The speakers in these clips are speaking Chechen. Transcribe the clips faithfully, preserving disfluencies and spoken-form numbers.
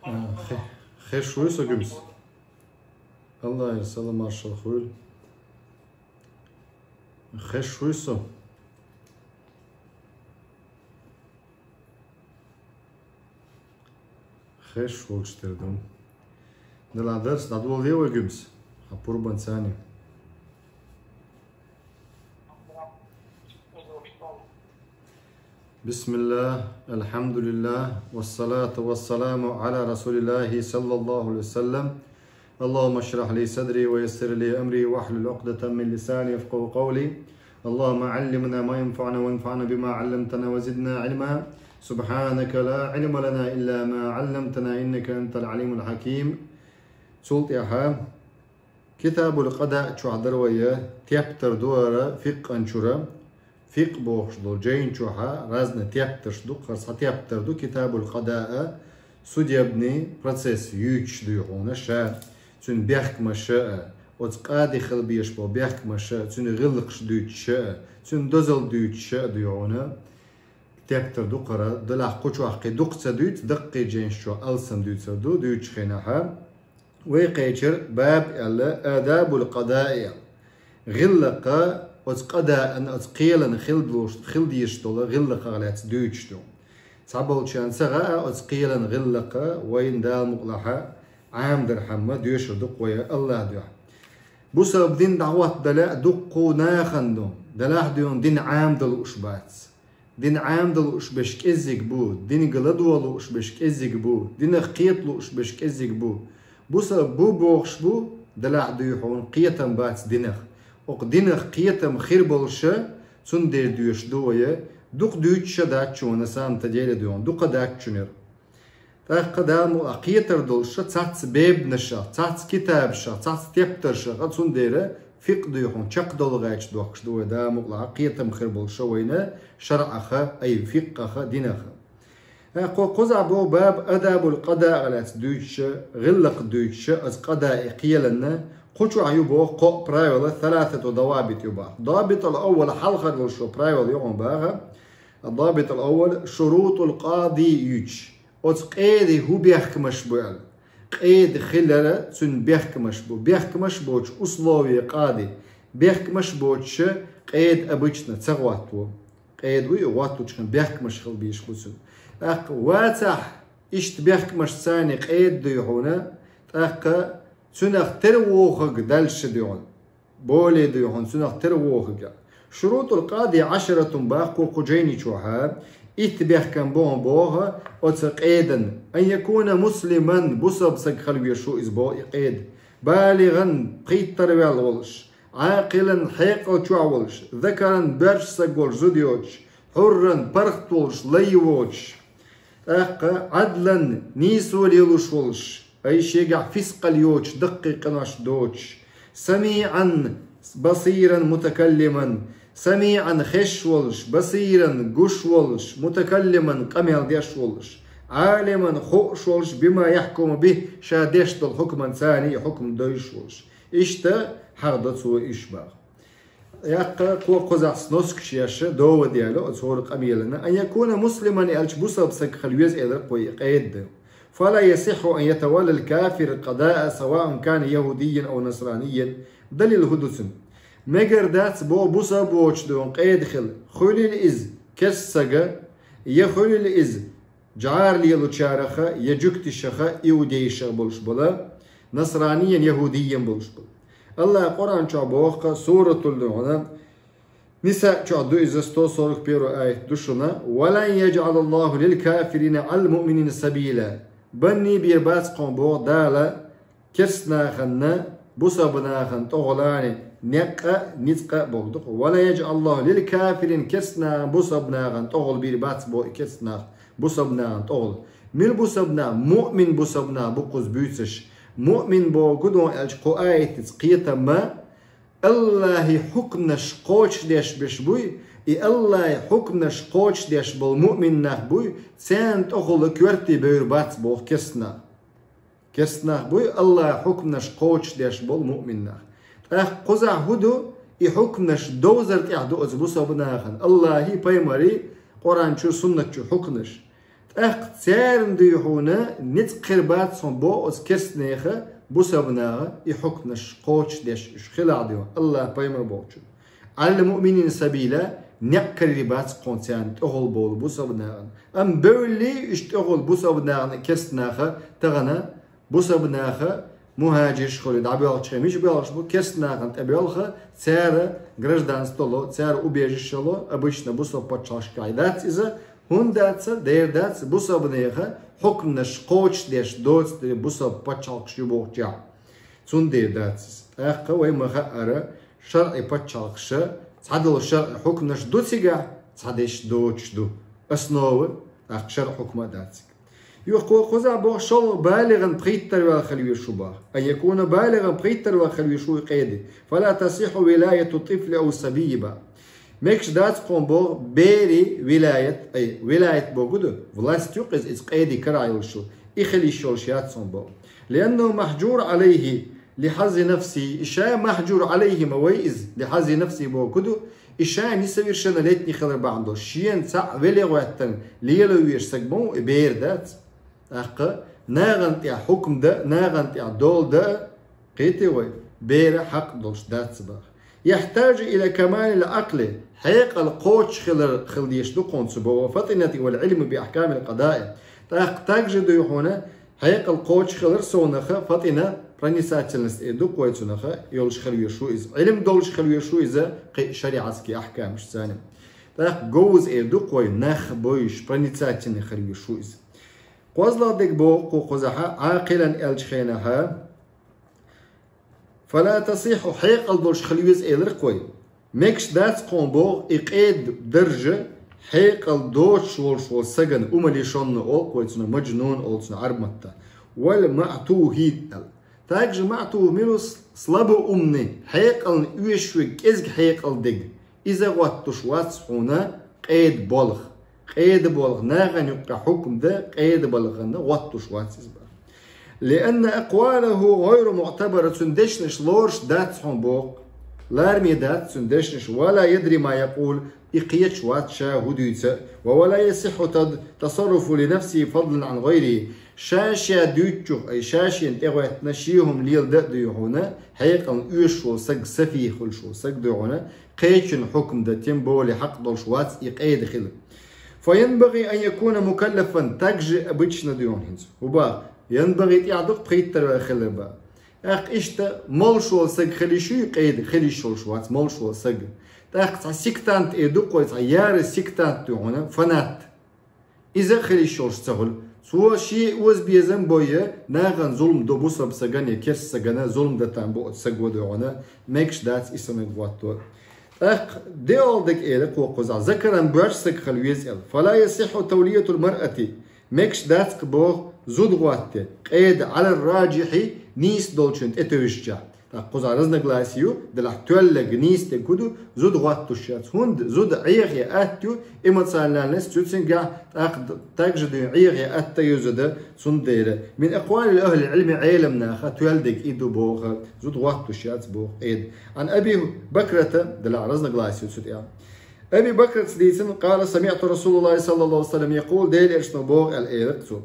А, хе-, хеш вуй со, Гуьмс? Аллахьера салам-маршалла хуьлда. Хеш вуй со? Хеш волчу тера ду. Делахь дарс дӀадолале вай, Гуьмс, хьан пурбанца. بسم الله، الحمد لله، والصلاة والسلام على رسول الله صلى الله عليه وسلم. اللهم اشرح لي صدري ويسر لي أمري واحلل عقدة من لساني يفقهوا قولي. اللهم علمنا ما ينفعنا وانفعنا بما علمتنا وزدنا علما. سبحانك لا علم لنا إلا ما علمتنا إنك أنت العليم الحكيم. Цул тӀаьхьа Китабул Къадаъ чохь дара вай, тептар ду хӀара фикъхӀан чуьра. ФикъхӀ бохуш долу жайна чохь разный тептарш ду, хӀара цхьа тептар ду Китабул Къадаъ, судебный процесс юьйцуш дуй хьуна ша, цуьнан бехкамаш а, оцу къади хила безаш болу бехкамаш а, цуьнан гӀиллакхаш дуьйцуш а, цуьнан дозалла дуьйцуш а дуй хьуна. Тептар ду хӀара, делахь кху чохь кхин дукха ца дуьйцу, даккхий жайнаш чохь алсам дуьйцур ду, дуьйцучу хенахь. Вай кхечира баб аьлла, адабул къадаъ аьлла. ГӀиллакх, оцу къадаъан, оцу кхелан хила долуш, хила дезаш долу гӀиллакхах лаьцна дуьйцуш ду. Цхьаболчарна ца хаьа оцу кхелан гӀиллакх, вайна Дала мукъалахь Ӏамадархьама доьшур ду-кх вай Аллахьан дуьхьа. Бусалба дин дӀахӀоттадале а дуккха нахана ду, делахь дуьйна дин Ӏамадала лууш бац. Дин Ӏамадала лууш берш кӀеззиг бу, динга ладогӀа лууш берш кӀеззиг бу, динах кхета лууш берш кӀеззиг бу. Бусалба бу бохуш бу, делахь дуй хьуна кхетам бац динах. Оцу динах кхетам хир болуша, цундела доьшуш ду вай, дукха дуьйцуш а дац шуна, на самом-то деле дуй хьуна, дукха дац шуна. ТӀаккха Дала мукъалахь кхетар долуша цхьацца бебанашах, цхьацца китабашах, цхьацца тептаршах а, цундела фикъхӀ дуй хьуна чекхдолу гӀерташ дохкуш ду вай, Дала мукъалахь кхетам хир болуша вайна шарӀах а, ай, фикъхӀах а, динах а. ТӀаккха кхузахь боху баб адабул къадаъ лаьцна дуьйцуша, гӀиллакх дуьйцуша, оцу къадаъ кхеланна, кху чохь ю боху кхоъ правила, саласату давабит ю боху. Дабитул аввал хьалхара долуш правила ю хьуна боху. Дабитул аввал шурутул къади юьйцуш. Оцу къеди хӀун бехкамаш бу аьлла. Къеди хилара цуьнан бехкамаш бу. Бехкамаш боцуш условия къади. Бехкамаш боцуша къеди обычно ца гӀоттаво. Къеди вуй, гӀоттучу хенахь бехкамаш хила безаш бу цуьнан. ТӀаккха вацахь, иштта бехкамашца къеди дуй хьуна, тӀаккха цуьнах тера вохург дальше дуй хьуна. Более дуй хьуна цуьнах тера вохург. Шурутул къади Ӏашаратун боху кху жайни чохь, итт бехкам бу хьуна боху оцу къедан. Ан якуна муслиман, бусалба стаг хила везаш ву иза боху и къеди. БалигӀан, пхийттара ваьлла волуш, Ӏакъилан, хьекъал чохь волуш, закаран, боьрша стаг волуш, зуда йоцуш, хьурран, паргӀат волуш, лай воцуш. ТӀаккха Ӏадлан, нийсо лелош волуш, ай шегахь фискъал йоцуш, даккхий къинош доцуш. СамиӀан, басиран, мутакаллиман. СамиӀан, хезаш волуш, басиран, гуш волуш, мутакаллиман, къамел деш волуш, Ӏалиман, хууш волуш, бима яхькуму бихӀ, ша деш долу хӀукманца и хӀукм дойуш волуш. Иштта хьахдо цо уьш боху. ТӀаккха кхо кхузахь сноскаш еш, довод яьлла оцу хӀора къамелана. Ан якуна муслиман аьлча, бусалба стаг хила веза элира кхо и къеда. Фала ясихху ан ятаваллал кафир къадаъ, саваун кана яхӀудийян ав насранийян. Далил хӀун ду цуьнан? Мегар дац боху бусалба воцуш дуй хьуна къеда хила. Хуьлийла иза керста стага, я хуьлийла иза жӀара лелочараха, я жуьгтишаха, иудейшаха болуш бола, насранийян, яхӀудийян болуш бола. Аллахьа Къуръан чохь боху-кх, суратул дуй хьуна, Ниса чохь ду иза, сто сорок первый аят ду шуна: «Ва лан яджӀалаллаху лил кафирина Ӏалал муъминина сабила». Банне бийр бац-кх хьуна боху Дала керста нахана бусалба нахана тӀехула некъ а, ницкъ а боху ду-кх. «Ва лан яджӀалаллаху лил кафирина», керста нахана бусалба нахана тӀехула бийр бац боху и керста нах бусалба нахана тӀехула. Мила бусалба нах? Муъмин бусалба нах бу кхуза буьйцуш. Муъмин боху хӀун ду аьлча кху аятца кхетам ма, Аллахьи хӀукманаш кхочушдеш берш буй, и Аллахьи хӀукманаш кхочушдеш болу муъмин нах буй, царна тӀехула коьрте бевр бац боху керста нах. Керста нах буй Аллахьи хӀукманаш кхочушдеш болу муъмин нах. ТӀаккха кхузахь хӀун ду? И хьукмаш довзар тӀехь ду оцу бусалба нахана Аллахьи, пайхамари, Къуръан чу, суннат чу хьукмаш. ТӀаккха царна дуй хьуна ницкъ хир бац хьуна боху оцу керстанеха бусалба наха и хьукмаш кхочушдеш уьш хилахь дуй хьуна Аллахь, пайхамар бохучун. Ӏалал муъминина сабила, некъ карийр бац кхуна царна тӀехула бовла бусалба нахана. Амма бевлли уьш тӀехула бусалба нахана керстанаха тахана бусалба наха мухӀажирш хуьлу дӀабоьлхучу хенахь мича боьлхуш бу, керстанахана тӀебоьлху, цара гражданство ло, цара убежище ло, обычно бусалба пачхьалкхашкахь дац иза, хӀунда дац, дера дац, бусалба неха хьукманаш кхочушдеш доцу дерг бусалба пачхьалкхаш ю бохучехь. Цундела дац иза. ТӀаккха вай ма хаъара, шарӀи пачхьалкхаша цхьадолу шарӀи хьукманаш ду цигахь, цхьадерш доцуш ду. Основа, тӀаккха шарӀи хьукма а дац цига. Юха кхо кхузахь боху шолгӀа балигӀан пхийттарваьлла хила везаш ву боху. Ан якуна балигӀан пхийттарваьлла хила везаш ву и къеди. Фала тасихьу вилаяту тӀифли ау сабийи боху. Мегаш дац кхуна боху берийн вилаят, ай, вилаят боху ду, власть ю-кх иза, иза къеди карахь йолуш ю, и хила йиш йолуш яц кхуна боху. Лианнаху махьжур Ӏалайхи лихьаззи нафсихи, и ша махьжур Ӏалайхи ма вай иза, лихьаззи нафсихи боху ду, и ша несовершеннолетний хилар бахьана долуш, шена цхьаъ веле гӀоьттина лело везаш саг ма ву и бер дац. ТӀаккха нахана тӀехь хьукма дан, нахана тӀехь дола дан, кхетий вай, бера хьакъ долуш дац боху. Яхьтажу ила камалил Ӏакъли, хьекъал кхочуш хилар хила дезаш ду кхуна цу боху, ва фатӀинати вал Ӏилми би ахькамил къадаи. ТӀаккха также дуй хьуна, хьекъал кхочуш хилар совнаха, фатӀина, проницательность эр ду-кх вай цунаха, йолуш хила везаш ву иза. Ӏилма долуш хила везаш ву иза кхин шариатский ахькамашца. ТӀаккха говза эр ду-кх вай, нах бовзуш, проницательный хила везаш ву иза. КхозлагӀа дерг боху кху кхузахьа, Ӏакъилан аьллачу хенахьа, фала тасихьу, хьекъал долуш хила веза элира-кх вай. Мегаш дац кхуна боху и къеда даржа хьекъал доцуш волуш волу сагана, умалишонна олу-кх вай цунах, маджнун олу цунах Ӏарбматта. Вал маътухи аьлла. Также маътух мила ву, слабоумный, хьекъална оьшуш верг, кӀезиг хьекъал дерг. Иза гӀоттуш вац хьуна къеда болх. Къеда болх, нахана юккъехь хьукма дан къеда балхана гӀоттуш вац иза боху. Лианна акъвалаху гӀайру муътабара, цуьнан дешнаш лоруш дац хьуна боху. Лараме дац цуьнан дешнаш, ва ла ядри ма якъул, и кхеташ вац ша хӀун дуьйцу, ва ва ла ясихьху тад-, тасарруфу ли нафсихи фадлан Ӏан гӀайрихи. Ша-ша дуьйцучух, ай, ша-шена тӀегӀоьттина шен хӀума леладан а дуй хьуна, хьекъална оьшуш волу саг, сафих хуьлуш волу саг дуй хьуна, кхечун хьукма дан тем более хьакъ долуш вац и къеда хила. ФаянбагӀи ан якуна мукаллафан, также обычно дуй хьуна хӀинца. ХӀун боху, янбагӀи тӀехь ду-кх пхийттарваьлла хилар боху. ТӀаккха иштта молуш волу саг хила йиш юй къеда, хила йиш йолуш вац молуш волу саг. ТӀаккха цхьа сектант эр ду-кх вай, цхьа яра сектант дуй хьуна, фанат. Иза а хила йиш йолуш ца хуьлу. Цо шен озабезам бойа, нахана зулам до бусалба сагана я керста сагана, зулам дан там бу оцу саго дуй хьуна, мегаш дац и санаг гӀотто. ТӀаккха диъалгӀа дерг элира кху кхузахь, закаран боьрша саг хила веза аьлла. Фала ясихьху тавлиятул маръати, мегаш дац-кх боху зуда гӀотта, къеда Ӏалар раджихьи, нийса долчун тӀетевжича. ТӀаккха кхузахь разногласие ю, делахь тоьлларг нийса дерг хӀун ду, зуда гӀоттуш яц. ХӀунда зуда Ӏехе атта ю, эмоциональность ю цуьнгахь, тӀаккха д-, также дуьйна Ӏехе атта ю зуда, цундела. Мин акъвали ахӀлил Ӏилми, Ӏеламнаха тоьлла дерг и ду боху, зуда гӀоттуш яц боху, эд. Ан Аби Бакрата, делахь разногласие ю цу тӀехь. Аби Бакраца дийцина, къала, самиъту Расулаллахи саллаллаху алейхи ва саллям якъул, Делан Элчано боху аьлла элира цо.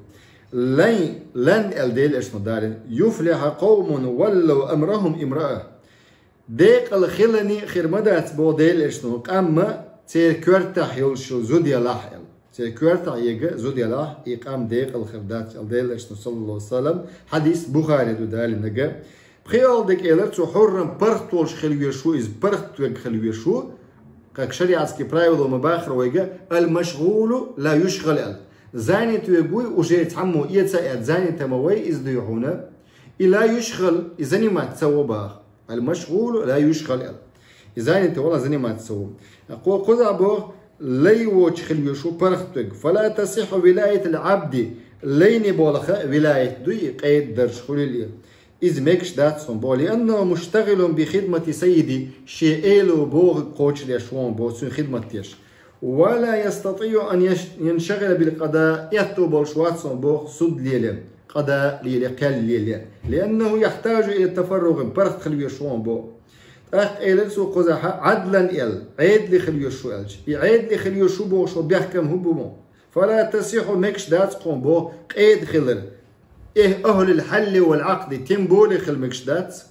Лан, лан аьлла Делан Элчано далийна. Юфлиха къавмун валлав амрахум имраа. Декъала хилани хир ма дац боху Делан Элчано, къам церан коьртахь йолуш йолу зуда ялахь аьлла. Церан коьртахь ега зуда ялахь, и къам декъала хир дац аьлла Делан Элчано, саллаллаху алейхи ва саллям, хьадис Бухари ду далийнарг. ПхоьалгӀа дерг элира цо, хьурран паргӀат волуш хила везаш ву иза, паргӀат верг хила везаш ву, как шариатский правило ма бахара вайга, аль-машгӀулу ла юшгӀал аьлла. Занят верг вуй, уже цхьаммо эца а эцна, занят ма вай иза дуй хьуна. И ла юшгӀал, и заниматься ца во боху. Аль-машгӀулу ла юшгӀал аьлла. И занят вала, заниматься ца во. Кхо кхузахь боху, лай воцуш хила везаш ву паргӀат верг. Фала тасихьху вилаятул Ӏабди, лайна болх а вилаят дуй, и къеда даржа хуьлийла. Иза мегаш дац хьуна боху, лианнаху муштагӀилун би хидмати саййиди, шен эло бохург кхочушдеш ву хьуна боху, цуьнан хидмат деш. Ва ла ястатиъу ан яш-, яншагӀила бил къада, аьтто болуш вац хьуна боху суд лело, къада лело, кхел лело. Лианнаху яхьтажу ила тафарругӀин, паргӀат хила везаш ву хьуна боху. ТӀаккха элира цо кхузахьа: «عدلا», аьлла, Ӏедале хила везаш ву аьлча. И Ӏедале хила везаш ву бохуш баьхкам хӀун бу мо? «فلا تصح», мегаш дац кхунна боху, къеда хилар. Э, أهل الحل والعقد, тем более хила мегаш дац.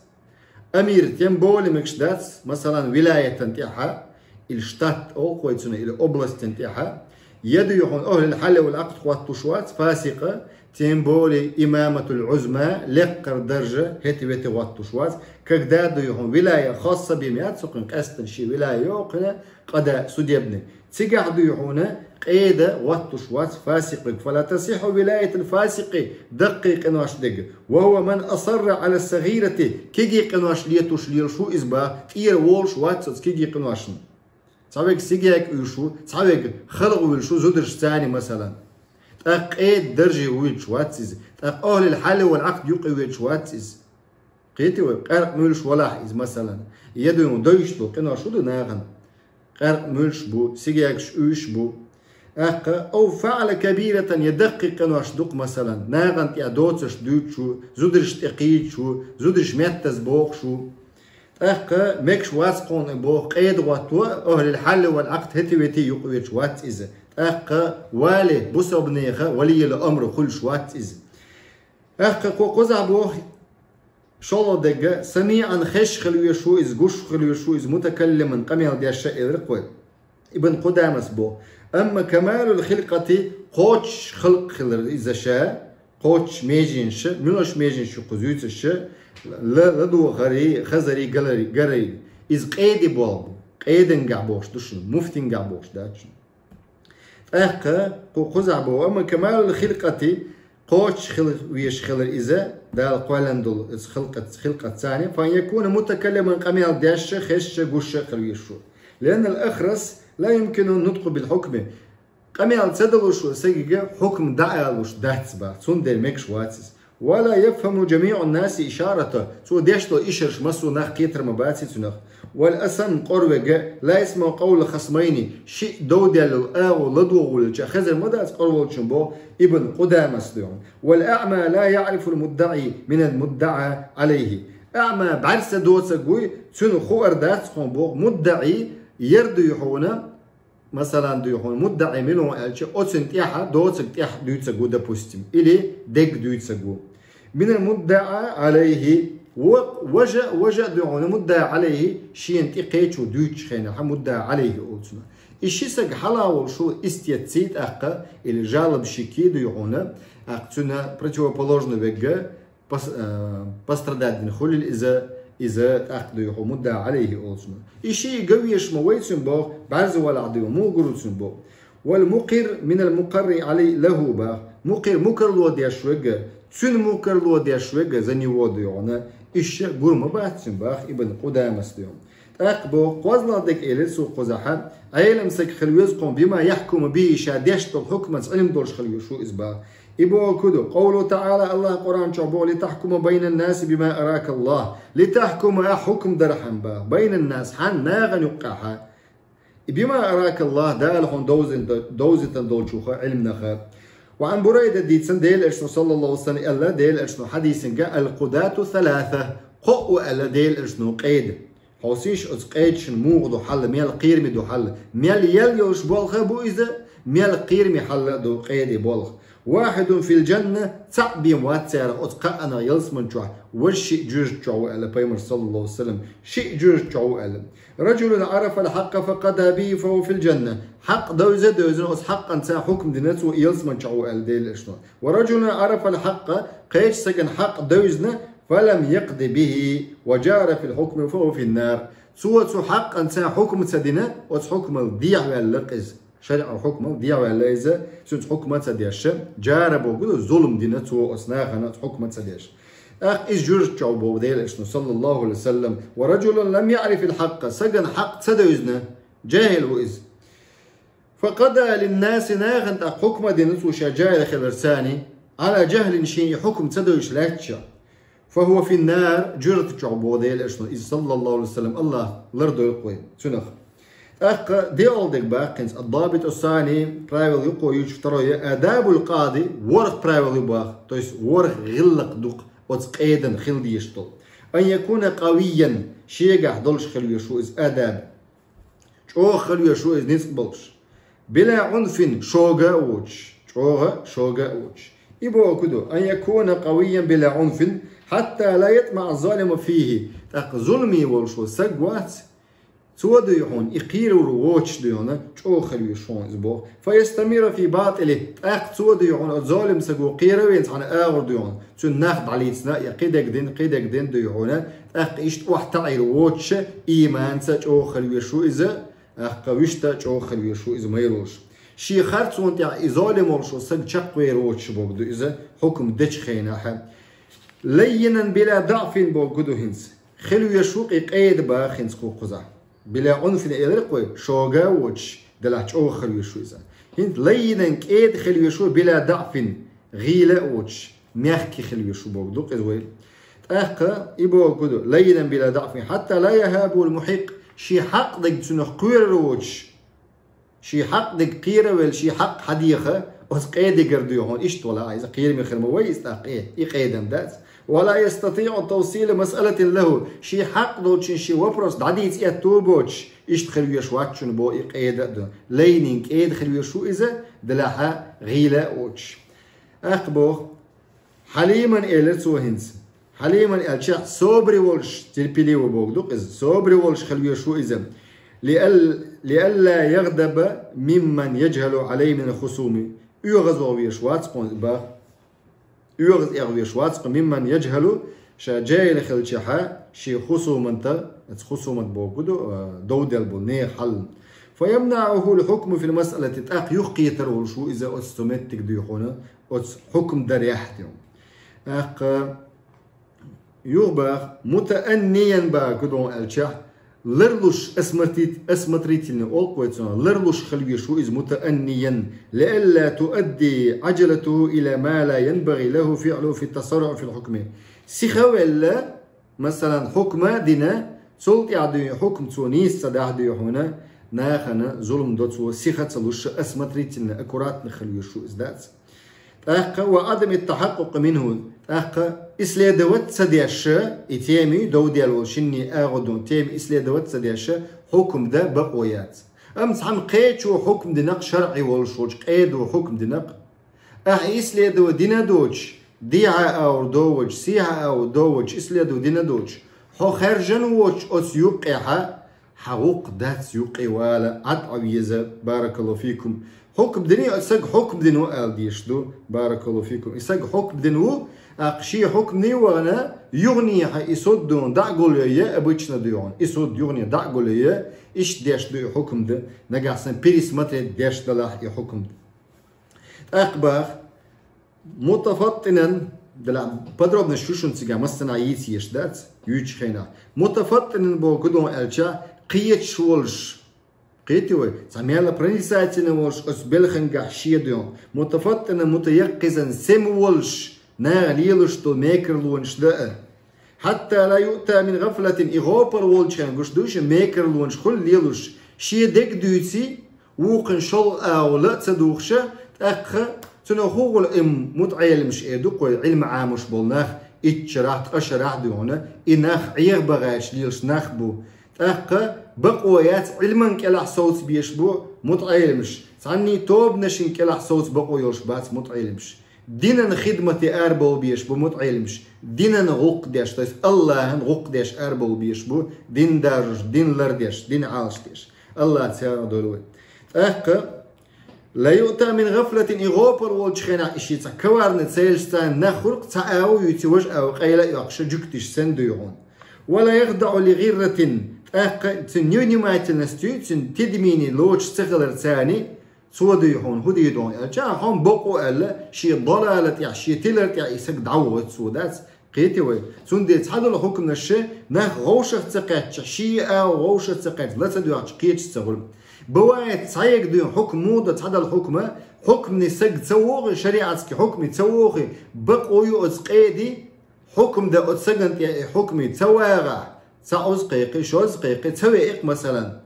Амир, тем более мегаш дац, масалан, вилаятан тӀехьа, или штат олу вай цунна, или областан тӀехьа. Я дуй хьуна أهل الحل والعقد хӀоттуш вац, фасикъа, тем более إمامة العظمى, лекхара даржа, хӀета-вета хӀоттуш вац. Когда дуй хьуна вилая хасса бен яц цу кхуьнан, къаьсттина шен вилая йоху кхуьнан, къада, судебный. Цигахь дуй хьуна къеда хӀоттуш вац фасикъиг. «فلا تصح ولاية الفاسق», даккхий къинош дерг. «وهو من أصر على الصغيرة», кегий къинош летош лелаш ву иза боху, тӀера волуш вац оцу кегий къиношна. Цхьаверг сигаг уьйш ву, цхьаверг халха вуьйлуш ву зударшца, масалан. ТӀаккха къеда дарже вуьйлуш вац иза. ТӀаккха أهل الحل والعقد юкъа вуьйлуш вац иза. Кхетий вай, къаьркъа муьйлуш валахь иза, масалан. Я дуй хьуна, девзаш долу къинош хӀун ду нахана? Къаьркъа муьйлуш бу, сигагаш уьйш бу. ТӀаккха: «أو فعل كبيرة», я даккхий къинош ду-кх, масалан, нахана тӀехь доцурш дуьйцуш ву, зударшна тӀе кхийдаш ву, зударш меттаза бохуш ву. ТӀаккха мегаш вац кхунна боху къеда хӀотто, أهل الحل والعقد, хӀета-вета юкъа вуьйлуш вац иза. ТӀаккха вали, бусалба нехан ولي الأمر хуьлуш вац иза. ТӀаккха кху-, кхузахь боху, шолгӀа дерг: «سميعا», хезаш хила везаш ву иза, гуш хила везаш ву иза, «متكلما», къамел деш а, элира кхо. Ибн Къудамас боху: «أما كمال الخلقة», кхочуш халкъ хилар иза ша, кхочуш меженаш, муьлш меженаш ю кхуза юьйцуш, ла-, ладогӀарий, хазарий, галарий, гарарий. Иза къеди болх бу, къедингахь бохуш ду шуна, муфтингахь бохуш дац шуна. ТӀаккха кху-, кхузахь боху: «أما كمال الخلقة», кхочуш хила везаш хилар иза, Дала кхоьллина долу иза хилкъат-, хилкъатца, «فأن يكون متكلما», къамел деш а, хезаш а, гуш а хила везаш ву. «لأن الأخرس لا يمكنه النطق بالحكم». Къамел ца далуш ву сагага хьукм дӀаалуш дац боху, цундела мегаш вац иза. «ولا يفهم جميع الناس إشارته», цо деш долу ишарш массо а нах кхетар ма бац цунах. «والأصم», кӀорверг, «لا يسمع قول الخصمين», шиъ дов даьллал агӀо ладогӀа волча хезар ма дац кӀорволчун боху Ибн Къудамас дуьхьа. «والأعمى لا يعرف المدعي من المدعى عليه». АӀма, бӀаьрса доцург вуй, цуьнан хуур дац кхунна боху, муддаӀи, яр дуй хьуна, масалан, дуй хьуна, муддаӀи мила ву аьлча, оцунна тӀехьа, доцург тӀехь дуьйцург ву, допустим, или дерг дуьйцург ву. «من المدعى عليه», вок-, важа, важа а дуй хьуна, муддаӀи Ӏалайхи, шена тӀе кхечо дуьйцучу хенахь, муддаӀи Ӏалайхи олу цунах. И ши саг хьала волуш ву, истецций тӀаккха, или жалоба шике дуй хьуна, тӀаккха цуьнан противоположный верг, пос-, э, пострадать дина хуьлийла иза, иза тӀаккха дуй хьо муддаӀи Ӏалайхи олу цунах. И шиъ ган веш ма вай цуьнан боху, бӀаьрзе валахь дуй, муха гур ву цуьнан боху. «والمقر من المقر عليه له», боху. Мукъир, мукарло деш верг, цуьнан мукарло деш верг, за него дуй хьуна, иштта гур ма бац цуьнан боху Ибн Къудамас дуй хьуна. ТӀаккха боху, кхозлагӀа дерг элира цо кхузахьа, Ӏелам саг хила веза кхунна, «بما يحكم به», ша деш долу хьукмаца Ӏилма долуш хила везаш ву иза боху. И бохург ду, قوله تعالى, АллахӀа Къуръан чохь боху: «لتحكم بين الناس بما أراك الله». «لتحكم», ахь хьукм дархьама боху, «بين الناس», хьан нахана юккъехьа. «بما أراك الله», Дала хьуна довзин-, довзийтина долчуха, Ӏилманаха. «وعن بريدة», дийцина Делан Элчано, саллаллаху Ӏалайхи ва саллам, аьлла Делан Элчано хьадисинга: «القضاة ثلاثة», кхоъ ву аьлла Делан Элчано къеда. Хьовсийша, оцу къедашна муха ду хьал, мел кхераме ду хьал. Мел ял йолуш болх бу иза, мел кхераме хьал ду къеди болх. «واحد في الجنة», цхьаъ бен вац царах оцу кхаанах ялсаман чохь, важа шиъ жуьжат чохь ву аьлла Пайхамар, саллаллаху Ӏалайхи ва саллам. Шиъ жуьжат чохь ву аьлла. «رجل عرف الحق فقضى به فهو في الجنة». Хьакъ девза а девзина, оцу хьакъанца хьукм дина, цо ялсаман чохь ву аьлла Делан Элчано. «ورجل عرف الحق», кхечу сагана хьакъ девзина, «فلم يقض به وجار في الحكم فهو في النار». Цо цу хьакъанца хьукм ца дина, оцу хьукмал дехьаваьлла-кх иза. ШарӀан хьукмал дехьаваьлла иза, цуьнца хьукма ца деш. «Жара» бохург ду, зулам дина цо оцу нахана, оцу хьукма ца деш. ТӀаккха иза жуьжат чохь ву боху Делан Элчано, саллаллаху Ӏалайхи ва саллам. «ورجل لم يعرف الحق», сагана хьакъ ца девзина, жахӀил ву иза. «فقضى للناس», нахана тӀаккха хьукма дина цо ша жахӀил хиларца, «على جهل», шен и хьукм ца девзаш лаьттача. «فهو في النار», жуьжат чохь боху Делан Элчано, иза, саллаллаху Ӏалайхи ва саллам, АллахӀа лардойла-кх вай цунах. ТӀаккха диъалгӀа дерг боху хӀинца, «الضابط الثاني», правило ю кхо юьйцуш, второе, «آداب القاضي», ворхӀ правило ю боху, то есть ворхӀ гӀиллакх ду-кх оцу къедан хила дезаш долу. أن يكون قويا, шегахь долуш хила везаш ву иза адаб. ЧӀогӀа хила везаш ву иза ницкъ болуш. بلا عنف, шога а воцуш. ЧӀогӀа а, шога а воцуш. И бохург ду, أن يكون قويا بلا عنف حتى لا يطمع الظالم فيه. ТӀаккха зуламе волуш волу саг вац, цо дуй хьуна, и кхеравар воцуш дуй хьуна, чӀогӀа хила везаш ву иза боху. فيستمر في باطله, тӀаккха цо дуй хьуна, оцу золим саго кхеравелла цхьана агӀор дуй хьуна, цуьнан нах дӀалийцина, я кхидерг дина, кхидерг дина дуй хьуна, тӀаккха иштта охьатаӀийр воцуша, ийманца чӀогӀа хила везаш ву иза, тӀаккха вуьшта чӀогӀа хила везаш ву иза майра волуш. Шен харцонна тӀехь и золим волуш волу саг чекхвер воцуш бохург ду иза, хьукам дечу хенахь. لينا بلا ضعف бохург ду хӀинца. Хила везаш ву кхин къеда боху хӀинца кху кхузахь. بلا عنف элира кхуьй, шога а воцуш, делахь чӀогӀа хила везаш ву иза. ХӀинца لينا, кӀеда хила везаш ву, بلا ضعف, гӀийла а воцуш, мягкий хила везаш ву бохург ду-кх иза вай. ТӀаккха и бохург ду, لينا بلا ضعف حتى لا يهابه المحق, шен хьакъ дерг цунах кхоьрур воцуш, шен хьакъ дерг кхеравелла, шен хьакъ хьадеха, оцу къедигара дуй хьуна, иштта вала а иза кхераме хир ма вай иза тӀаккха, и къедам дац. ولا يستطيع توصيل مسألة له, шен хьакъ долчун шен вопрос дӀадийца аьтто а боцуш, иштта хила везаш вац шуна боху и къеда а ду. لينا, кӀеда хила везаш ву иза, делахь гӀийла а воцуш. ТӀаккха боху, حليما элира цо хӀинца. حليما аьлча, собаре волуш, терпеливо бохург ду-кх иза, собаре волуш хила везаш ву иза. لئلا يغضب ممن يجهل عليه من الخصوم. ОьгӀазвала везаш вац кхуьнан боху. ОьгӀаз эгӀа везаш вац кху ممن يجهل, ша жаьхӀил хилчахьа, шен хусуманта, оцу хусумат бохург ду, а, дов делла болу нехан хьал. فيمنعه الحكم في المسألة, тӀаккха юхакхетар волуш ву иза оцу цу меттиг дуй хьуна, оцу хьукам дарехь ду. ТӀаккха юха боху, متأنيا бохург ду аьлча, ларлуш, осмотрит-, осмотрительный олу-кх вай цунах, ларлуш хила везаш ву иза متأنيا, لئلا تؤدي عجلته إلى ما لا ينبغي له فعله في التسرع في الحكم. Сиха а велла, масалан, хьукма а дина, цул тӀаьхьа дуй хьукам цо нийса ца дахь дуй хьуна, нахана зулам до цо сиха а ца луш, осмотрительно, аккуратно хила везаш ву иза дац. ТӀаккха وعدم التحقق منه, тӀаккха исследовать ца деш, и тема дов делла волу шинна агӀо ду, тема исследовать ца деш, хьукам дан бакъо яц. Амма цхьана кхечо хьукам дина-кх, шарӀи волуш волчу къедо хьукам дина-кх. Ахьа исследовать дина доцуш, дехьа агӀор довучу, сехьа агӀор довучу исследовать дина доцуш, хьо хаьржина воцуш оцу юккъехьа, хьан гӀуллакх дац юккъе вала, Ӏад Ӏа веза, баракаллаху фикум. Хьукм дина, и саг хьукм дина ву ала дезаш ду, баракаллаху фикум. И саг хьукм дина ву, тӀаккха шен хьукмане а вахана, юханехьа и суд дуна дӀа а гулъяйа, обычно дуй хьуна, и суд юханехьа дӀа а гулъяйа, иштта деш ду и хьукм дан, нагахь санна пересмотреть деш далахь и хьукм дан. ТӀаккха боху, متفطنا, делахь подробно шу шуна цигахь массанхьа йийца езаш дац, юьйцучу хенахь. متفطنا боху гудон аьлча, кхеташ волуш, кхетий вай, цхьа мелла проницательно волуш, оцу белхангахь шен дуьйхьа. متفطنا متيقظا, сема волуш, наха лелаш долу мекарлонаш дан а. حتى لا يؤتى من غفلة, и гӀопал волчу хенахь гуш ду ша, мекарлонаш хуьлу лелаш, шен дерг дуьйций, вукхун шолгӀа агӀо ла а ца духуша, тӀаккха цунах хӀун гӀула и мутаӀеламаш э ду-кх вай, Ӏилма Ӏамош болу нах, итт шарахь, ткъа шарахь дуй хьуна, и нах Ӏеха бахьаш лелаш нах бу. ТӀаккха бакъо яц Ӏилман кӀелахь совца безаш бу мутаӀеламаш, цхьанний тобанашин кӀелахь совца бакъо йолуш бац мутаӀеламаш. Динан хидмате арабовла безаш бу мутаӀеламаш, динан гӀуллакх деш, то есть АллахӀан гӀуллакх деш арабовла безаш бу, дин даржош, дин лардеш, дин Ӏалашдеш. АллахӀ царах дойла вай. ТӀаккха, لا يؤتى من غفلة, и гӀопал волчу хенахь и шен цхьа коварный целашца нах хуьлу-кх, цхьа агӀо юьйций, важа агӀо къайла а йоккхуш, жуьгтиш санна дуй хьуна. ولا يخضع لغرة, тӀаккха цуьнан невнимательностью, цуьнан тидамийний лоцуш ца хиларца, цо дуй хьуна, хӀун дийр ду аьлча, хьо-м бакъо аьлла, шен далала тӀехь, шен тилар тӀехь и саг дӀавоьду цо, дац? Кхетий вай? Цундела цхьадолу хьукманаш нах вовшах ца кхаьчча, шен агӀо вовшах ца кхаьчча, ла ца доьгӀча, кхеташ ца хуьлу. Бывает, цхьаерг дуй хьукм муха ду, цхьадолу хьукма, хьукмане саг ца вогӀий, шариатский хьукме ца вогӀий, бакъо ю оцу къеди, хьукм дан оцу сагана тӀе и хьукме ца вагӀахь, цхьа оза кхайкхий, шоза кхайкхий, ца веа-кх, масалан.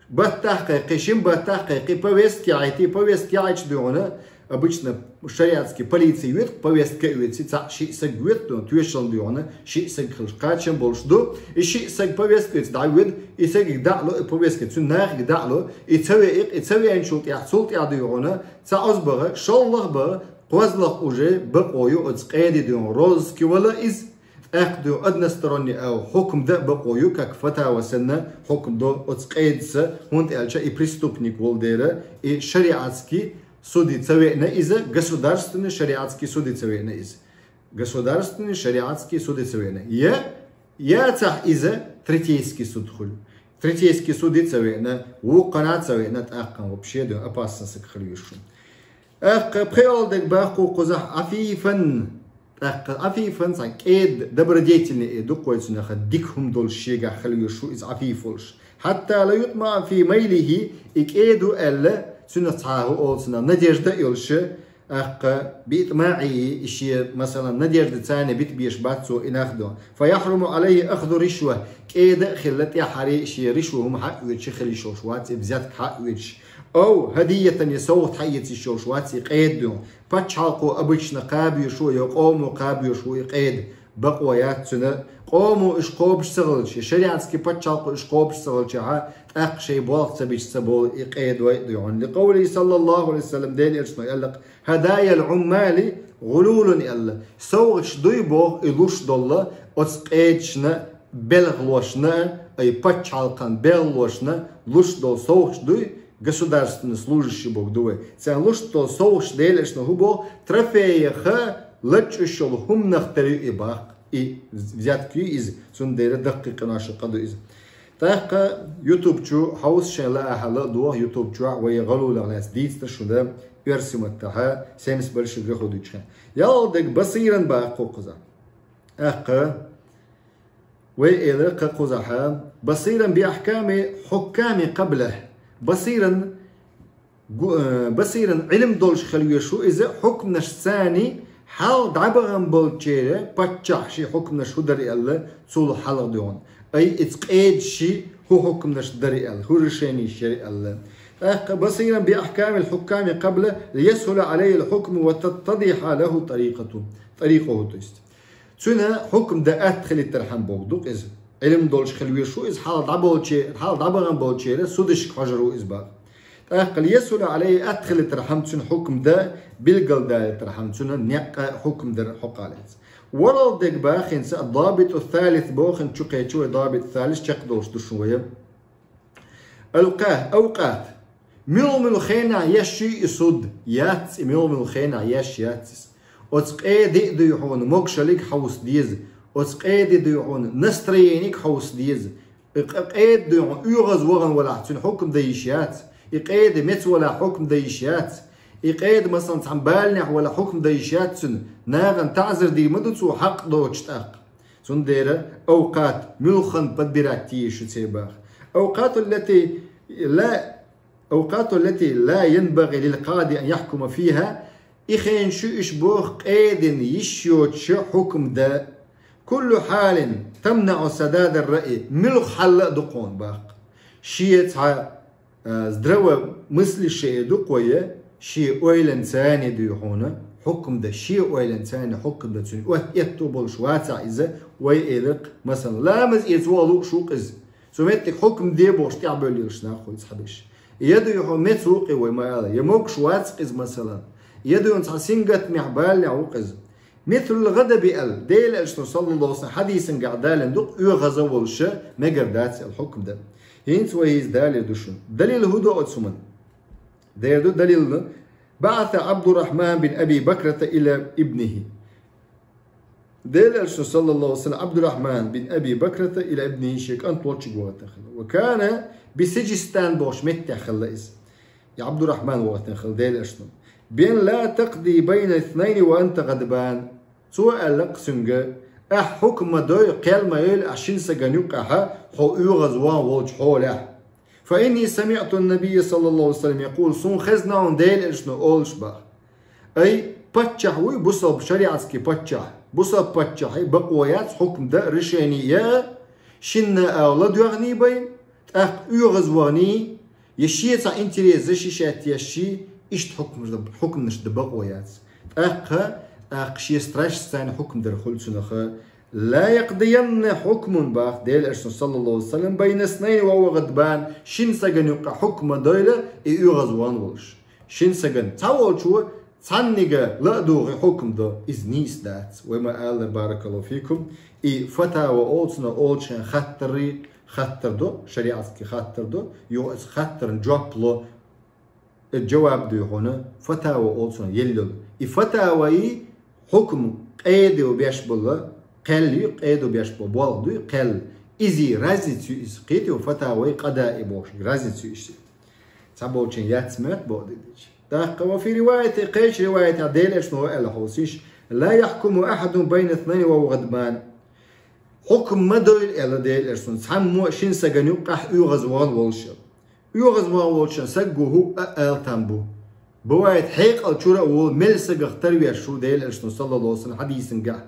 Баттахь кхайкхий, шин баттахь кхайкхий, повестка яхьийтий, повестка яхьийташ дуй хьуна, Обычно шариатский полиция вет, повестка вет, цхьа шиъ саг вет, тоьшалла духьа, шиъ саг хилча кхачам болуш ду. И шиъ саг повестка вет, дӀавед, и сагиг даӀло, и повестка, цуьнан нахиг даӀло, и ца веъикх, и ца веанчул тӀехь, цул тӀехь духьа, цхьа озбаха, шоллагӀа баха, кхозлагӀа уже бакъо ю оцу къеди духьа, розыске вала иза. ТӀаккха ду односторонний ау хьукм дан бакъо ю, как фатава санна хьукм до оцу къедица, хӀунда аьлча и преступник волу дера, и шариатский суди ца веана иза, государственный шариатский суди ца веана иза. Государственный шариатский суди ца веана. Я, яцахь иза третейский суд хуьлу. Третейский суди ца веана, вукхана ца веана, тӀаккха вообще ду опасный саг хила везаш ву. ТӀаккха пхеолдерг баккху кхузахь Ӏафифан. ТӀаккха Ӏафифан цхьа кӀеда добродетельный э ду кхойцунах, дика хӀума долуш шегахь хила везаш ву иза Ӏафиф волуш. Хьатта ла ютма фи майлихи, и кӀеда ву аьлла, цуьнах цхьа хӀу олу цунах надежда а йолуш, тӀаккха биътмаӀи, и шен, масалан, надежда царна бита беш бац цо и нах ду. Фа яхруму Ӏалайхи ахзу ришва, кӀеда а хилла тӀаьххьара шен ришва хӀума хьаоьцуш хила йиш йолуш вац, и взятка хьаоьцуш. Ау, хӀадиятан я совгӀат хьаэца йиш йолуш вац и кӀеда ду. Пачхьалкхо обычно кхаба йиш ву, я къомо кхаба йиш ву и кӀеда. Бакъо яц цуьнан. Къомо уьш кхобуш ца хилча, я шариатский пачхьалкхо уьш кхобуш ца хилча, тӀаккха шайн болх ца бича ца болу и кӀеда вай а ду хьуна. Ли къовлихи саллаллаху Ӏалайхи ва саллам, Делан Элчано аьлла-кх, хӀадаял Ӏуммали гӀулулун аьлла. СовгӀаташ дуй боху и луш долла оцу кӀедашна, белхалошна, ай пачхьалкхан белхалошна луш долу совгӀаташ дуй, государственный служащий боху ду вай. Царна луш долу совгӀаташ Делан Элчано хӀу боху, трофеях лачкъуш йолу хӀуманах тера ю и баккха, и взятка ю иза, цундела даккхий къинош къа ду иза. ТӀаккха YouTube чу хьовса шайн лаахьа ла а доху, YouTube чохь вай гӀалулах лаьцна дийцина шуна оьрсийн маттахь, семьдесят больших грехов дуьйцуш хьан. ЯлхалгӀа дерг Басиран баккху кхузахь. ТӀаккха вай элира кхузахь, Басиран би ахками хьукками къабла. Басиран гу-, э, Басиран Ӏилма долуш хила везаш ву иза, хьукманаш царний хьал дӀабахана болчеран, паччахь шен хьукманаш хӀу дара аьлла, цул хьалха дуьхьал. Ай, иза кӀеда шен хӀу хьукманаш дара аьлла, хӀу решенеш яра аьлла. ТӀаккха Басиран би ахкамил хьукками къабла, лиясхӀула Ӏалайхил хьукму ва таттадихьа лахӀу тӀарикъату, тӀарикъухӀу, то есть. Цуьнан хьукм дан атта хилийтархьама боху ду-кх иза. Ӏилма долуш хила везаш ву иза, хьал дӀаболче-, хьал дӀабахана болчеран судашка хьожур ву иза бакъ. ТӀаккха лиясхӀула Ӏалайхи, атта хилийтархьама цуьнан хьукм дан, билгалдалийтархьама цуьнан некъ хьукм дар хьокъалаца. ВорхӀалгӀа дерг бахинца, ад-дабиту салис боху, чу кхечу вай дабит салис чекхдолуш ду шун вай. Алкъа-, авкъат. Муьлха-муьлха хенахь еш ю и суд, яц и, муьлха-муьлха хенахь еш яц иза. Оцу къеди а дуй хьуна могушаллиг хьовса деза, оцу къеди дуй хьуна настроениг хьовса деза. И къ-, къеди дуй хьуна оьгӀаз вахана валахь, цуьнан хьукм дан йиш яц. И къеди меца валахь, хьукм дан йиш яц. И къеди, масалан, цхьана баланехь валахь, хьукм дан йиш яц цуьнан. Нахана таӀзар дийр ма ду цо хьакъ доцуш тӀаккха. Цундела авкъат муьлхха подбирать йиш ю церан баха. Авкъату ллати ла, авкъату ллати ла янбагӀи лил къади ан яхкума фиха, и хенаш ю уьш боху къедина йиш йоцуш хьукм дан. Куллу хьалин тамнаӀу сададар раъи, муьлха хьал а ду кхунна баккха. Шен цхьа а, здравомыслящий ду кхо я, шен ойланца а дуй хьуна хьукм дан, шен ойланца а хьукм дан цуьнан. Отта этто болуш вацахь иза, вай элира-кх, масалан, ламаз эца ваха лууш ву-кх иза. Цу меттиг хьукм де бохуш тӀаьхьабевлла лелаш нах хуьлу цхьаберш. Я дуй хьуна меца ву-кх и, вай ма ала, я могуш вац-кх иза, масалан. Я дуй хьуна цхьа сингаттамехь, баланехь ву-кх иза. Мислул гӀадаби аьлла, Делан Элчано, саллаллаху Ӏалайхи ва саллам, хьадисан гахь далийна ду-кх, оьгӀаза волуш мегар дац аьлла хьукм дан. ХӀинца вай иза далийр ду шуна. Далил хӀун ду оцу хӀуманан? Дера ду далил: баӀаса Ӏабдуррахьман бин Аби Бакрата ила ибнихи. Делан Элчано, саллаллаху Ӏалайхи ва саллам, Ӏабдуррахьман бин Аби Бакрата ила ибнихи, шен кӀант волчуьнга вахийтина хилла. Ва кана би Сиджистан бохучу меттехь хилла иза. И Ӏабдуррахьман вахийтина хилла Делан Элчано. Бен ла такъди байна иснайни ва анта гӀадбан. Цо аьлла-кх цуьнга: ахь хьукм ма дой, кхел ма йойла ахь шина сагана юккъехь, хьо оьгӀаз ван волчу хьолехь. Фа инни самиӀту ннабийя, саллаллаху Ӏалайхи ва саллам, якъул, суна хезна хьуна Делан Элчано олуш баха. Ай, паччахь вуй, бусалба шариатский паччахь. Бусалба паччахье бакъо яц хьукм дан, решение ян, шинна а ладоьгӀний бай, тӀаккха оьгӀаз вахний, я шен цхьа интерес защищать еш ший, Иштта хьукмаш да, хьукмаш да бакъо яц. ТӀаккха, тӀаккха шен страшца хьукм дар хуьлу цунах. «لا يقضين حكم», бах Делан Элчано, саллаллаху алейхи ва саллям, «بين اثنين وهو غضبان», шина сагана юкъахь хьукм ма дойла, и оьгӀаз ван волуш. Шина сагана. Цхьаволчо цхьаннига ла а духе хьукм до, иза нийса дац. Вай ма аллара, баракаллаху фикум, и фатава олу цунах, олучу хаттарий, хаттар до, шариатский хаттар до, юха иза хаттарна жоп ло, и жаваб дуй хьуна, фатава олу цунах елла йолу. И фатаваи хьукм къеда беш болу, кхел ю, къеда беш болу болх дуй, кхел. Иза разница ю иза, кхетий, фатаваи къадаи бохуш, разница ю иза. Цхьаболчийн яц моьтту боху дидича. ТӀаккха وفي رواية, кхечу риваятехь Делан Элчано аьлла хьовсийша: «لا يحكم أحد بين اثنين وهو غضبان». Хьукм ма дойла, аьлла Делан Элчано, цхьаммо а шина сагана юккъехь оьгӀаз ван волуш. ОьгӀаз ван волчу сагго хӀуъа а ала там бу. Бывает, хьекъал чуьра а волу мел сагах тарвеш ву Делан Элчано, саллаллаху алейхи ва саллям, хьадисангахь.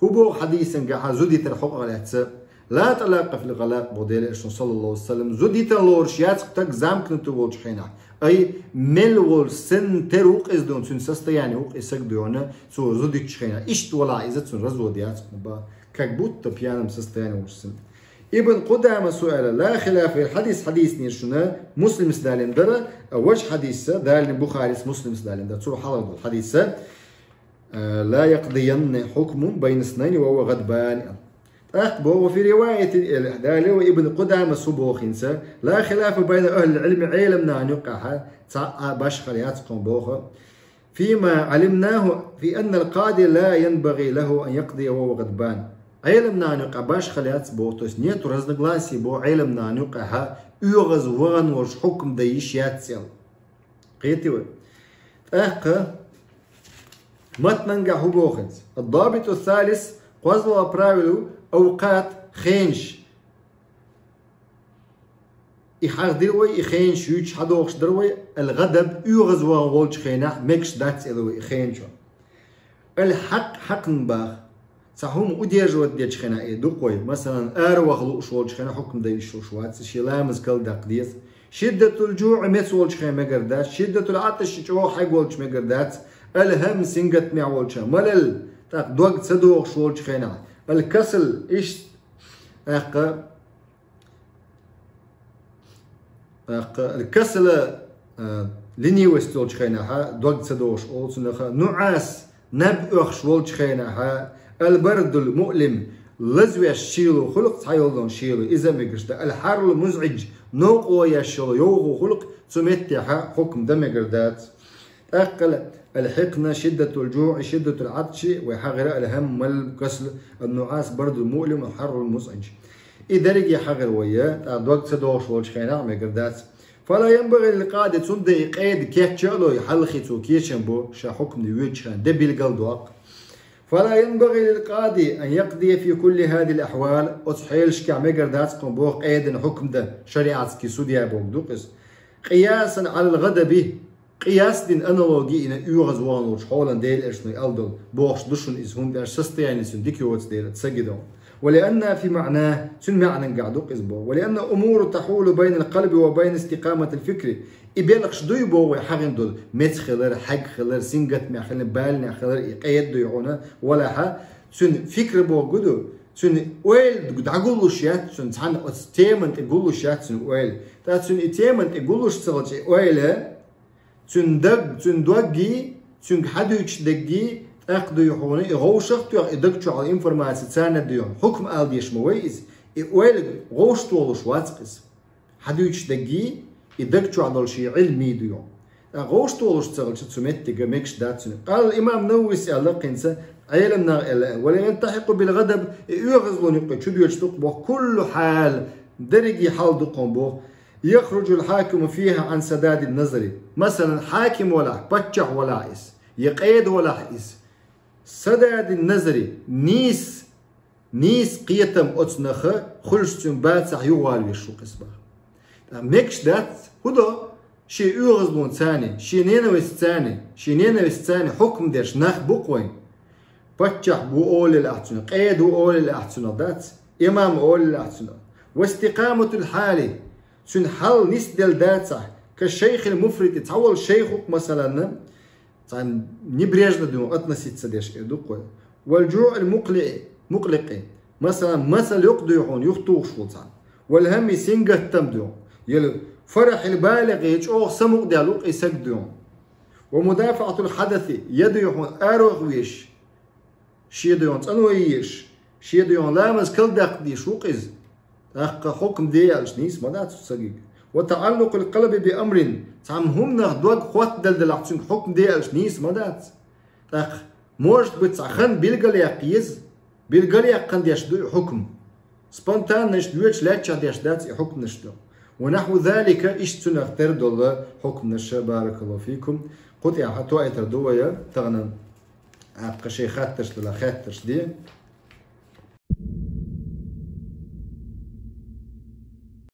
ХӀун боху хьадисангахь зуда йитар хьокъах лаьцна? «لا طلاق في الغلاق», боху Делан Элчано, саллаллаху алейхи ва саллям, зуда йитар лоруш яц-кх стаг замкнутый волчу хенахь. Ай, мел волуш санна тера ву-кх иза дуьйна, цуьнан состояние ву-кх и саг дуьйна, цо зуда йитчу хенахь. Иштта валахь иза, цуьнан развод яц-кх бах, как будто пьяном состоянии волуш санна. Ибн Къудамас аьлла: «لا خلاف», хӀара хьадис хьадиснера шуна, Муслимс далийна дара, а важа хьадисса, далийна Бухарис, Муслимс далийна дара, цуьнан хьалха долу хьадисса, «لا يقضين حكم بين اثنين وهو غضبان». ТӀаккха боху: «وفي رواية», аьлла, далийна Ибн Къудамас боху хӀинца: «لا خلاف بين أهل العلم», Ӏеламнахана юккъехь цхьа а башхалла яц-кх боху. «فيما علمناه في أن القاضي لا ينبغي له أن يقضي وهو غضبان». Ӏеламнахана юккъехь башхалла яц боху, то есть нету разногласий боху Ӏеламнахана юккъехь оьгӀаз ван волуш хьукм дан йиш яц аьлла. Кхетий вай? ТӀаккха матнангахь хӀун боху хӀинца? «الضابط الثالث», кхозлагӀа правило, «أوقات», хенаш. И хьахдира вай, и хенаш юьйцуш хьадохуш дара вай, «الغضب», оьгӀаз ван волчу хенахь мегаш дац аьлла вай и хенаш. «الحق», хьакъан бах. Цхьа хӀума удерживать дечу хенахь и дукха вай. Масалан, ара ваха лууш волчу хенахь хьукм дан йиш йолуш вац, шен ламаз карладаккха деза. «شدة الجوع», меца волчу хенахь мегар дац. «شدة العطش», чӀогӀа хьегна волчу мегар дац. «الهم», сингаттамехь волчу хенахь. «الملل», тӀаккха дог ца догӀуш волчу хенахь. «الكسل», иштта, тӀаккха ТӀаккха «الكسل», а, ленивость йолчу хенахь, дог ца догӀуш олу цунах, «النعاس», наб оьхуш волчу хенахь, «البرد المؤلم», лазвеш шело хуьлу-кх цхьайолу шело, иза а мегаш дац, «الحر المزعج», новкъарло еш йолу йовхо хуьлу-кх, цу меттехь хьукм дан мегар дац. ТӀаккха «الحقن»، «شدة الجوع»، «شدة العطش», вай хьахийра «الهم», «الملل»، «الكسل»، «النعاس»، «البرد المؤلم»، «الحر المزعج». И дерриге хьахийра вай, тӀаккха дог ца догӀуш волчу хенахь мегар дац. «فلا ينبغي للقاضي», цундела и къеда кечъян а лой, хьалхе цо кечам бо, ша хьукмана воьдучу хенахь де билгал доккху. «فلا ينبغي للقاضي أن يقضي في كل هذه الأحوال», оцу хьелашкахь мегар дац-кх боху къедана хьукм дан, шариатский судья бохург ду-кх иза. «قياسا على الغضب», къияс дина, аналоги йина, оьгӀаз ван волчу хьолан Делан Элчано аьлла долу, бохуш ду шуна иза, хӀунда аьлча состояние цуьнан дика йоцу дела, ца гидо. «ولأن في معناه», цуьнан маьӀнангахь ду-кх иза боху. «ولأن أمور تحول بين القلب وبين استقامة الفكر». И белхаш дуй боху вай хьахийна долу, меца хилар, хьегна хилар, сингаттамехь хилар, баланехь хилар, и къеда дуй хьуна, валахь, цуьнан фикр бохург ду, цуьнан ойла дӀагуллуш яц, цуьнан цхьана оцу теман тӀе гуллуш яц цуьнан ойла. ТӀаккха цуьнан и теман тӀе гуллуш ца хилча, и ойла, цуьнан даг, цуьнан доггий, цуьнга хьадуьйцуш деггий, тӀаккха дуй хьуна, и вовшах а тоьхна, и даг чохь информаци царна дуй хьуна. Хьукма ала дезаш ма вай иза, и ойла вовшахтолуш вац-кх иза. Хьадуьйцуш деггий, и даг чохь долу шен Ӏилмий дуй хьуна. ТӀаккха вовшахтолуш ца хилча, цу меттиге мегаш дац цуьнан. Къала имам Нававис аьлла-кх хӀинца, Ӏеламнаха аьлла: «ولا يلتحق بالغضب», и оьгӀазлонна юккъе чудоьдуш ду-кх боху, «كل حال», дерриге хьал ду-кх боху. «يخرج الحاكم فيها عن سداد النظر». Масалан, хьаким валахь, паччахь валахь иза, я къеда валахь иза. «سداد النظر», нийса, нийса кхетам оцу наха хуьлуш цуьнан бацахь юхавала везаш ву-кх иза боху. ТӀаккха мегаш дац, хӀун до? Шен оьгӀазлонца, шен ненавистца, шен ненавистца хьукм деш нах бу-кх вайн. Паччахь ву олалла ахь цунах, къеда ву олалла ахь цунах дац, имам олалла ахь цунах. «واستقامة الحال», цуьнан хьал нисделла дацахь, كالشيخ المفرط, цхьавола шайх ву-кх, масала, цхьа небрежно дуьйхьун относиться деш эр ду-кх вай. والجوع المقلق, مقلق, масала, масал йоккха дуьйхьун, юхатухуш волу цхьа. والهم, сингаттам дуьйхьун. والفرح البالغ, я чӀогӀа самукъадаьлла ву-кх и саг дуьйхьун. ومدافعة الحدث, я дуьйхьун арохь веш, шен дуьйхьун цӀано езаш, шен дуьйхьун ламаз карладаккха дезаш ву-кх иза. ТӀаккха хьукам де аьлча нийса ма дац цу сагага. وتعلق القلب بأمر, цхьана хӀуманах дог хоттадала делахь, цуьнга хьукам де аьлча нийса ма дац. ТӀаккха, может быть, цхьа хан билгалъяккха еза, билгалъяьккхина деш ду и хьукам. Спонтанно иштта воьдуш лаьттачохь деш дац и хьукманаш ду. ونحو ذلك, иштта цунах тера долу хьукманаш, بارك الله فيكم. Кху тӀехь тоуьйтур ду вай тахана. ТӀаккха шайн хаттарш делахь, хаттарш де.